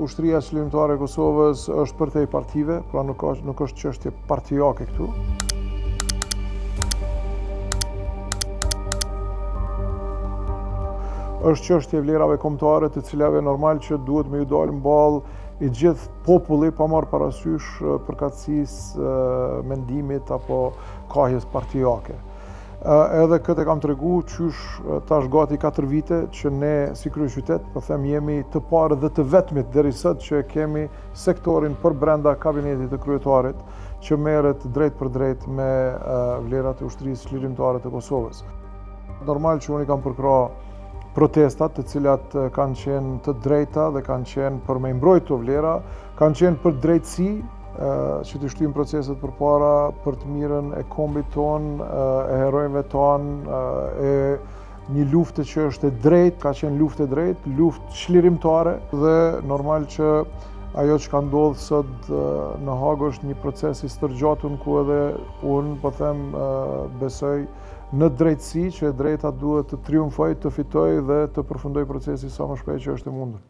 Ushtria Çlirimtare e Kosovës është përtej partive, pra nuk, nuk është çështje partiake këtu. Është çështje e vlerave kombëtare të cilave normal që duhet me ju dalë në ballë i gjithë populli pa marrë parasysh përkatësisë, mendimit apo kahjes partiake. Edhe këtë e kam tregu qysh tash gati 4 vite që ne si kryeqytet, po them jemi të parë dhe të vetmit deri sot që e kemi sektorin përbrenda kabinetit të kryetarit që merret drejtpërdrejt me vlerat e ushtrisë çlirimtare të Kosovës. Normal që unë i kam përkrah protestat të cilat kanë qenë të drejta dhe kanë qenë për me mbrojt këto vlera, kanë qenë për drejtësi, që të shtyjmë proceset përpara për të mirën e kombit tonë, e heronjve tanë, e një lufte që është e drejtë, ka qenë luftë e drejtë, luftë çlirimtare dhe normal që ajo që ka ndodhë sot në Hagë është një proces i stërgjatun ku edhe unë po them besoj në drejtësi që e drejta duhet të triumfojë, të fitojë dhe të përfundojë procesi sa më shpejt që është e mundur.